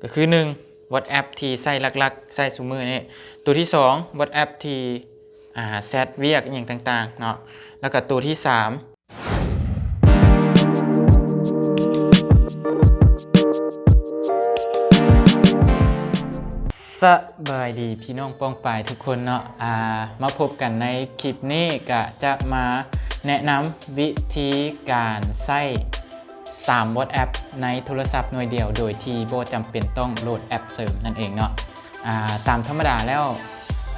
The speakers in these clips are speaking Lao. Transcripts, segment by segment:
ກໍຄື ໜຶ່ງ WhatsApp ທີ່ໃຊ້ຫຼັກໆ ໃຊ້ຊຸມື້ນີ້, ໂຕທີສອງ WhatsApp ທີ່ ອ່າ ແຊັດວຽກອີ່ຫຍັງຕ່າງໆເນາະ, ແລ້ວກໍໂຕທີສາມ ສະບາຍດີພີ່ນ້ອງປ້ອງປາຍທຸກຄົນເນາະ, ອ່າ ມາພົບກັນໃນຄລິບນີ້ ກະຈະມາແນະນຳວິທີການໃຊ້ ສາມ WhatsApp ໃນໂທລະສັບໜ່ວຍດຽວ ໂດຍທີ່ບໍ່ຈຳເປັນຕ້ອງໂຫຼດແອັບເສີມນັ້ນເອງເນາະ. ອ່າ ຕາມທຳມະດາແລ້ວ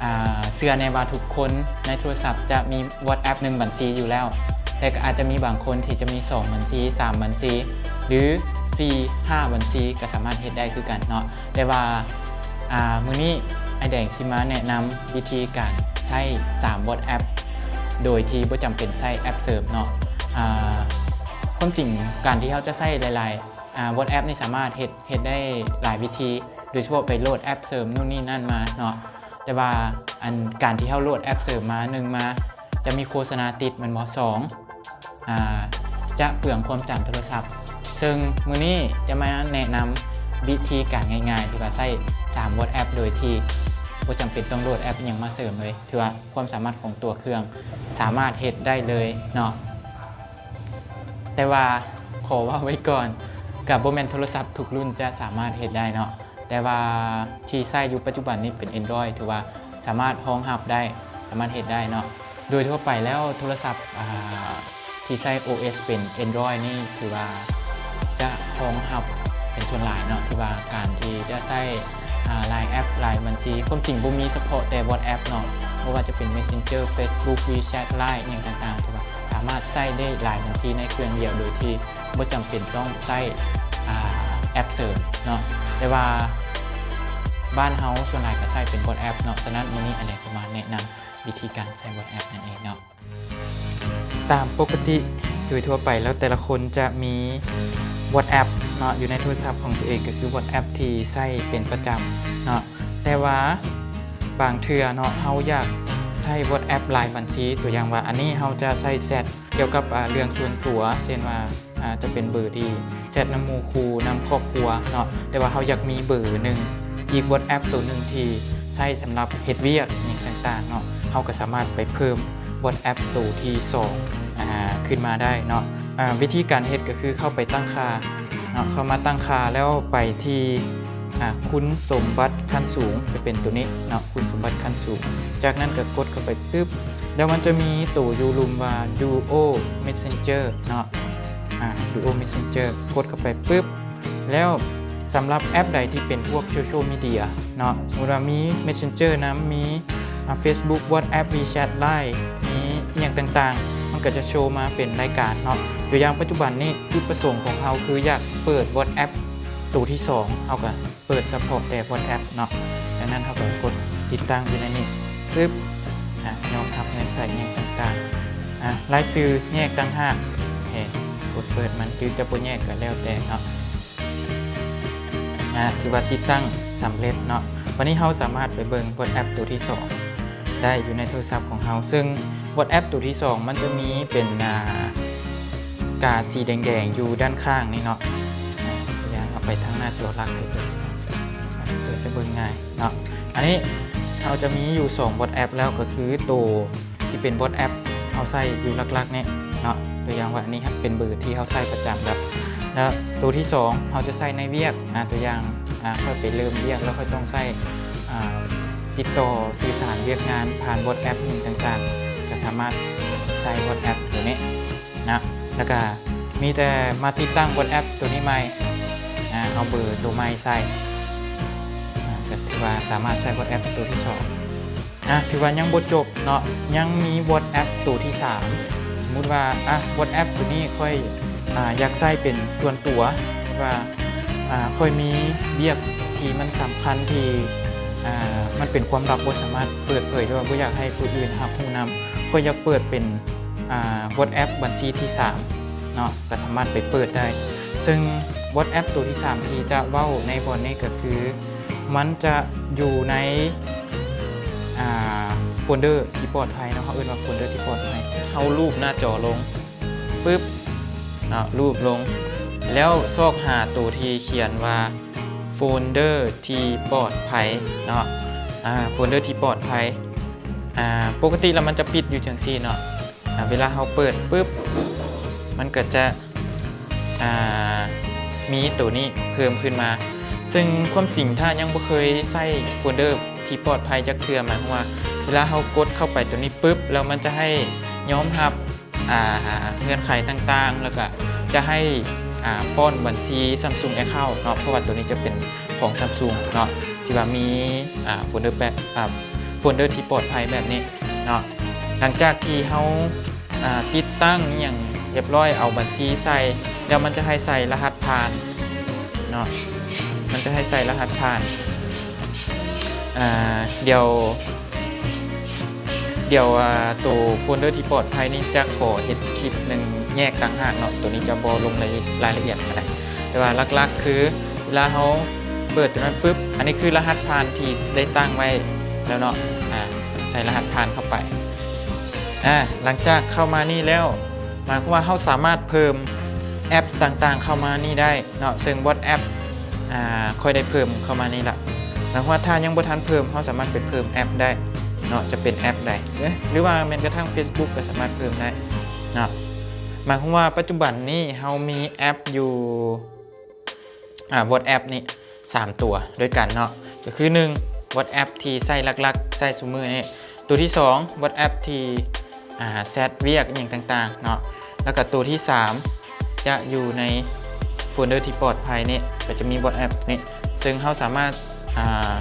ອ່າ ເຊື່ອແນ່ວ່າທຸກຄົນໃນໂທລະສັບຈະມີ WhatsApp ໜຶ່ງບັນຊີຢູ່ແລ້ວ, ແຕ່ກໍອາດຈະມີບາງຄົນທີ່ຈະມີສອງບັນຊີ ສາມບັນຊີ ຫຼື ສີ່ ຫ້າບັນຊີ ກໍສາມາດເຮັດໄດ້ຄືກັນເນາະ. ແຕ່ວ່າ ອ່າ ມື້ນີ້ອ້າຍແດງຊິມາແນະນຳວິທີການໃຊ້ສາມ WhatsApp ໂດຍທີ່ບໍ່ຈຳເປັນໃຊ້ແອັບເສີມເນາະ. ອ່າ ຄວາມຈິງການທີ່ເຮົາຈະໃຊ້ຫຼາຍໆ ອ່າ WhatsApp ນີ້ສາມາດເຮັດ ເຮັດໄດ້ຫຼາຍວິທີ ໂດຍສະເພາະໄປໂຫຼດແອັບເສີມນູ່ນນີ້ນັ້ນມາເນາະ. ແຕ່ວ່າອັນ ການທີ່ເຮົາໂຫຼດແອັບເສີມມາ ໜຶ່ງມາຈະມີໂຄສະນາຕິດແມ່ນບໍ່? ສອງ ອ່າ ຈະເປືອງຄວາມຈຳໂທລະສັບ. ເຊິ່ງມື້ນີ້ຈະມາແນະນຳວິທີການງ່າຍໆ ທີ່ວ່າໃຊ້ສາມ WhatsApp ໂດຍທີ່ບໍ່ຈຳເປັນຕ້ອງໂຫຼດແອັບອີ່ຫຍັງມາເສີມເລີຍ, ຖືວ່າຄວາມສາມາດຂອງຕົວເຄື່ອງສາມາດເຮັດໄດ້ເລີຍເນາະ. ແຕ່ວ່າຂໍເວົ້າໄວ້ກ່ອນ ກະບໍ່ແມ່ນໂທລະສັບທຸກລຸ້ນຈະສາມາດເຮັດໄດ້ເນາະ. ແຕ່ວ່າທີ່ໃຊ້ຢູ່ປັດຈຸບັນນີ້ເປັນ Android ຖືວ່າສາມາດຮອງຮັບໄດ້ ສາມາດເຮັດໄດ້ເນາະ. ໂດຍທົ່ວໄປແລ້ວໂທລະສັບ ອ່າ ທີ່ໃຊ້ ໂອ ເອສ ເປັນ Android ນີ້ຖືວ່າຈະຮອງຮັບເປັນສ່ວນຫຼາຍເນາະ, ທີ່ວ່າການທີ່ຈະໃຊ້ ອ່າ ຫຼາຍແອັບ ຫຼາຍບັນຊີ. ຄວາມຈິງບໍ່ມີສະເພາະແຕ່ WhatsApp ເນາະ, ບໍ່ວ່າຈະເປັນ Messenger Facebook WeChat Line ອີ່ຫຍັງຕ່າງໆ ຖືວ່າສາມາດໃຊ້ໄດ້ຫຼາຍບັນຊີໃນເຄື່ອງດຽວ ໂດຍທີ່ບໍ່ຈຳເປັນຕ້ອງໃຊ້ ອ່າ ແອັບເສີມເນາະ. ແຕ່ວ່າບ້ານເຮົາສ່ວນຫຼາຍກໍໃຊ້ເປັນ WhatsApp ເນາະ, ສະນັ້ນມື້ນີ້ອ້າຍແດງຈະມາແນະນຳວິທີການໃຊ້ WhatsApp ນັ້ນເອງເນາະ. ຕາມປົກກະຕິໂດຍທົ່ວໄປແລ້ວແຕ່ລະຄົນຈະມີ WhatsApp ເນາະ ຢູ່ໃນໂທລະສັບຂອງຕົວເອງ ກໍຄື WhatsApp ທີ່ໃຊ້ເປັນປະຈຳເນາະ. ແຕ່ວ່າບາງເທື່ອເນາະ ເຮົາຢາກໃຊ້ WhatsApp ຫຼາຍບັນຊີ, ຕົວຢ່າງວ່າອັນນີ້ເຮົາຈະໃຊ້ແຊັດກ່ຽວກັບ ອ່າ ເລື່ອງສ່ວນຕົວ ເຊັ່ນວ່າ ອາດຈະເປັນເບີທີ່ແຊັດນຳໝູ່ຄູ່ ນຳຄອບຄົວເນາະ, ແຕ່ວ່າເຮົາຢາກມີເບີໜຶ່ງ ອີກ WhatsApp ໂຕໜຶ່ງທີ່ໃຊ້ສຳລັບເຮັດວຽກຫຍັງຕ່າງໆເນາະ, ເຮົາກໍສາມາດໄປເພີ່ມ WhatsApp ໂຕທີສອງ ອາ ຂຶ້ນມາໄດ້ເນາະ. ອາ ວິທີການເຮັດກໍຄືເຂົ້າໄປຕັ້ງຄ່າເນາະ, ເຂົ້າມາຕັ້ງຄ່າແລ້ວໄປທີ່ ອາ ຄຸນສົມບັດຂັ້ນສູງ ຈະເປັນໂຕນີ້ເນາະ, ຄຸນສົມບັດຂັ້ນສູງ. ຈາກນັ້ນກໍກົດເຂົ້າໄປປຶບ ແລ້ວມັນຈະມີໂຕຢູ່ລຸ່ມວ່າ Duo Messenger ເນາະ, ອາ Duo Messenger ກົດເຂົ້າໄປປຶບ ແລ້ວສຳລັບແອັບໃດທີ່ເປັນພວກໂຊຊຽວມີເດຍເນາະ, ສົມມຸດວ່າມີ Messenger ນຳ ມີ ອາ Facebook WhatsApp WeChat Line ມີອີ່ຫຍັງຕ່າງໆ ມັນກໍຈະໂຊມາເປັນລາຍການເນາະ. ຕົວຢ່າງປັດຈຸບັນນີ້ ຈຸດປະສົງຂອງເຮົາຄືຢາກເປີດ WhatsApp ໂຕທີສອງ ເຮົາກໍ ເປີດສະເພາະແຕ່ WhatsApp ເນາະ. ດັ່ງນັ້ນເຮົາກໍກົດຕິດຕັ້ງຢູ່ໃນນີ້ປຶບ ອາ ຍອມຮັບເງື່ອນໄຂຫຍັງຕ່າງໆ ອາ ລາຍຊື່ແຍກຕ່າງຫາກ ໂອເຄ ກົດເປີດມັນ ຫຼືຈະບໍ່ແຍກກໍແລ້ວແຕ່ເນາະ. ອາ ຖືວ່າຕິດຕັ້ງສຳເລັດເນາະ. ບັດນີ້ເຮົາສາມາດໄປເບິ່ງ WhatsApp ໂຕທີສອງ ໄດ້ຢູ່ໃນໂທລະສັບຂອງເຮົາ, ເຊິ່ງ WhatsApp ໂຕທີສອງ ມັນຈະມີເປັນ ອາ ກາສີແດງໆ ຢູ່ດ້ານຂ້າງນີ້ເນາະ. ອາ ຕົວຢ່າງເອົາໄປທາງໜ້າຈໍຫຼັກໃຫ້ເບິ່ງ ອາ ເພື່ອຈະເບິ່ງງ່າຍເນາະ. ອັນນີ້ເຮົາຈະມີຢູ່ສອງ WhatsApp ແລ້ວ ກໍຄືໂຕທີ່ເປັນ WhatsApp ເຮົາໃຊ້ຢູ່ຫຼັກໆນີ້ເນາະ. ຕົວຢ່າງວ່າອັນນີ້ເປັນເບີທີ່ເຮົາໃຊ້ປະຈຳແລ້ວ ແລ້ວໂຕທີສອງ ເຮົາຈະໃຊ້ໃນວຽກ ອາ ຕົວຢ່າງ ອາ ຂ້ອຍໄປເລີ່ມວຽກແລ້ວ ຂ້ອຍຕ້ອງໃຊ້ ອາ ຕິດຕໍ່ສື່ສານວຽກງານຜ່ານ WhatsApp ອີ່ຫຍັງຕ່າງໆ ກໍສາມາດໃຊ້ WhatsApp ໂຕນີ້ນະ. ແລ້ວກໍມີແຕ່ມາຕິດຕັ້ງ WhatsApp ໂຕນີ້ໃໝ່ ອາ ເອົາເບີໂຕໃໝ່ໃສ່ ອາ ກໍຖືວ່າສາມາດໃຊ້ WhatsApp ໂຕທີສອງ. ອາ ຖືວ່າຍັງບໍ່ຈົບເນາະ, ຍັງມີ WhatsApp ໂຕທີສາມ. ສົມມຸດວ່າ ອາ WhatsApp ໂຕນີ້ຂ້ອຍ ອາ ຢາກໃຊ້ເປັນສ່ວນຕົວ, ວ່າ ອາ ຂ້ອຍມີວຽກທີ່ມັນສຳຄັນທີ່ ອາ ມັນເປັນຄວາມລັບ ບໍ່ສາມາດເປີດເຜີຍ ຫຼືວ່າບໍ່ຢາກໃຫ້ຜູ້ອື່ນຮັບຮູ້ນຳ, ຂ້ອຍຢາກເປີດເປັນ ອາ WhatsApp ບັນຊີທີສາມເນາະ, ກໍສາມາດໄປເປີດໄດ້. ເຊິ່ງ WhatsApp ໂຕທີສາມທີ່ຈະເວົ້າໃນບ່ອນນີ້ກໍຄື ມັນຈະຢູ່ໃນ ອາ ໂຟນເດີທີ່ປອດໄພເນາະ, ເຮົາເອີ້ນວ່າໂຟນເດີທີ່ປອດໄພ. ເຮົາລູບໜ້າຈໍລົງປຶບເນາະ, ລູບລົງ ແລ້ວຊອກຫາໂຕທີ່ຂຽນວ່າ ໂຟນເດີທີ່ປອດໄພເນາະ ອາ ໂຟນເດີທີ່ປອດໄພ ອາ ປົກກະຕິແລ້ວມັນຈະປິດຢູ່ຈັ່ງຊີ້ເນາະ ອາ ເວລາເຮົາເປີດປຶບ ມັນກໍຈະ ອາ ມີໂຕນີ້ເພີ່ມຂຶ້ນມາ ເຊິ່ງຄວາມຈິງຖ້າຍັງບໍ່ເຄີຍໃຊ້ໂຟນເດີທີ່ປອດໄພຈັກເທື່ອ ໝາຍຄວາມວ່າເວລາເຮົາກົດເຂົ້າໄປໂຕນີ້ປຶບ ແລ້ວມັນຈະໃຫ້ຍອມຮັບ ອາ ເງື່ອນໄຂຕ່າງໆ ແລ້ວກະຈະໃຫ້ ອາ ປ້ອນບັນຊີ Samsung Account ເນາະ ເພາະວ່າໂຕນີ້ຈະເປັນຂອງ Samsung ເນາະ ທີ່ວ່າມີ ອາ ໂຟນເດີແປະ ອາ ໂຟນເດີທີ່ປອດໄພແບບນີ້ເນາະ. ຫຼັງຈາກທີ່ເຮົາ ອາ ຕິດຕັ້ງອີ່ຫຍັງຮຽບຮ້ອຍ ເອົາບັນຊີໃສ່ ແລ້ວມັນຈະໃຫ້ໃສ່ລະຫັດຜ່ານເນາະ ມັນຈະໃຫ້ໃສ່ລະຫັດຜ່ານ ອາ ດຽວ ດຽວ ອາ ໂຕໂຟນເດີທີ່ປອດໄພນີ້ຈະຂໍເຮັດຄລິບໜຶ່ງແຍກຕ່າງຫາກເນາະ ໂຕນີ້ຈະບໍ່ລົງລາຍ ລາຍລະອຽດປານໃດ ແຕ່ວ່າຫຼັກໆ ຄືເວລາເຮົາເປີດໂຕນັ້ນປຶບ ອັນນີ້ຄືລະຫັດຜ່ານທີ່ໄດ້ຕັ້ງໄວ້ແລ້ວເນາະ ອາ ໃສ່ລະຫັດຜ່ານເຂົ້າໄປ ອາ ຫຼັງຈາກເຂົ້າມານີ້ແລ້ວ ໝາຍຄວາມວ່າເຮົາສາມາດເພີ່ມແອັບຕ່າງໆ ເຂົ້າມານີ້ໄດ້ເນາະ ເຊິ່ງ WhatsApp ອາ ຂ້ອຍໄດ້ເພີ່ມເຂົ້າມານີ້ລະ ໝາຍຄວາມວ່າຖ້າຍັງບໍ່ທັນເພີ່ມ ເຮົາສາມາດໄປເພີ່ມແອັບໄດ້ເນາະ ຈະເປັນແອັບໃດ ເອີ ຫຼືວ່າແມ່ນກະທັ່ງ Facebook ກໍສາມາດເພີ່ມໄດ້ເນາະ ໝາຍຄວາມວ່າປັດຈຸບັນນີ້ເຮົາມີແອັບຢູ່ ອາ WhatsApp ນີ້ສາມຕົວດ້ວຍກັນເນາະ ກໍຄືໜຶ່ງ WhatsApp ທີ່ໃຊ້ຫຼັກໆ ໃຊ້ຊຸມື້ນີ້ ຕົວທີສອງ WhatsApp ທີ່ ອາ ແຊັດວຽກອີ່ຫຍັງຕ່າງໆເນາະ ແລ້ວກໍຕົວທີສາມຈະຢູ່ໃນໂຟນເດີທີ່ປອດໄພນີ້ ກໍຈະມີ WhatsApp ນີ້ ເຊິ່ງເຮົາສາມາດ ອາ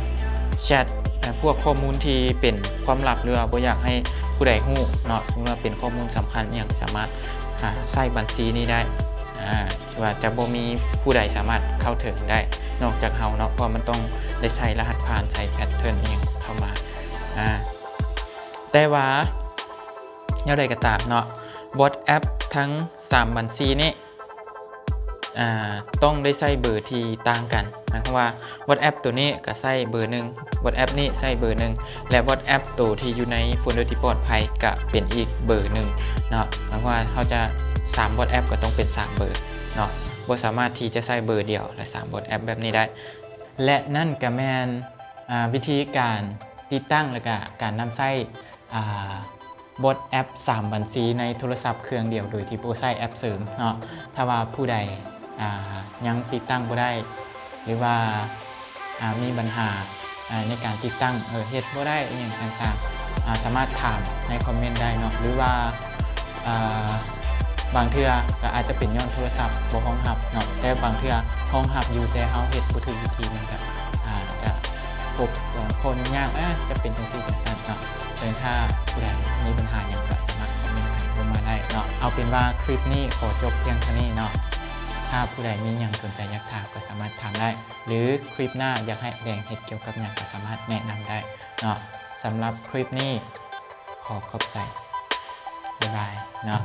ແຊັດ ອາ ພວກຂໍ້ມູນທີ່ເປັນຄວາມລັບ ຫຼືວ່າບໍ່ຢາກໃຫ້ຜູ້ໃດຮູ້ເນາະ ສົມມຸດວ່າເປັນຂໍ້ມູນສຳຄັນອີ່ຫຍັງ ສາມາດ ອາ ໃຊ້ບັນຊີນີ້ໄດ້ ອາ ທີ່ວ່າຈະບໍ່ມີຜູ້ໃດສາມາດເຂົ້າເຖິງໄດ້ນອກຈາກເຮົາເນາະ ເພາະວ່າມັນຕ້ອງໄດ້ໃສ່ລະຫັດຜ່ານ ໃສ່ແພັດເທີນອີ່ຫຍັງເຂົ້າມາ ອາ ແຕ່ວ່າແນວໃດກໍຕາມເນາະ WhatsApp ທັງສາມບັນຊີນີ້ ອາ ຕ້ອງໄດ້ໃຊ້ເບີທີ່ຕ່າງກັນ ໝາຍຄວາມວ່າ WhatsApp ໂຕນີ້ກໍໃຊ້ເບີໜຶ່ງ WhatsApp ນີ້ໃຊ້ເບີໜຶ່ງ ແລະ WhatsApp ໂຕທີ່ຢູ່ໃນໂຟນເດີທີ່ປອດໄພກໍເປັນອີກເບີໜຶ່ງເນາະ ໝາຍຄວາມວ່າເຮົາຈະສາມ WhatsApp ກໍຕ້ອງເປັນສາມເບີເນາະ ບໍ່ສາມາດທີ່ຈະໃຊ້ເບີດຽວ ແລະ ສາມ WhatsApp ແບບນີ້ໄດ້ ແລະ ນັ້ນກໍແມ່ນ ອາ ວິທີການຕິດຕັ້ງ ແລະ ກະການນຳໃຊ້ ອາ WhatsApp ສາມບັນຊີໃນໂທລະສັບເຄື່ອງດຽວ ໂດຍທີ່ບໍ່ໃຊ້ແອັບເສີມເນາະ ຖ້າວ່າຜູ້ໃດ ອາ ຍັງຕິດຕັ້ງບໍ່ໄດ້ ຫຼືວ່າ ອາ ມີບັນຫາ ອາ ໃນການຕິດຕັ້ງ ເອີ ເຮັດບໍ່ໄດ້ອີ່ຫຍັງຕ່າງໆ ອາ ສາມາດຖາມໃນຄອມເມັນໄດ້ເນາະ ຫຼືວ່າ ອາ ບາງເທື່ອກໍອາດຈະເປັນຍ້ອນໂທລະສັບບໍ່ຮອງຮັບເນາະ ແຕ່ບາງເທື່ອຮອງຮັບຢູ່ ແຕ່ເຮົາເຮັດບໍ່ຖືກວິທີ ມັນກໍອາດຈະພົບຂໍ້ຫຍຸ້ງຍາກ ອາ ຈະເປັນຈັ່ງຊີ້ຈັ່ງຊັ້ນເນາະ ເຊິ່ງຖ້າຜູ້ໃດມີບັນຫາຫຍັງກໍສາມາດຄອມເມັນກັນລົງມາໄດ້ເນາະ ເອົາເປັນວ່າຄລິບນີ້ຂໍຈົບພຽງເທົ່ານີ້ເນາະ ຖ້າຜູ້ໃດມີຫຍັງສົນໃຈຢາກຖາມກໍສາມາດຖາມໄດ້ ຫຼື ຄລິບໜ້າຢາກໃຫ້ແດງເຮັດກ່ຽວກັບຫຍັງກໍສາມາດແນະນຳໄດ້ເນາະ ສຳລັບຄລິບນີ້ ຂໍຂອບໃຈ ບາຍບາຍເນາະ.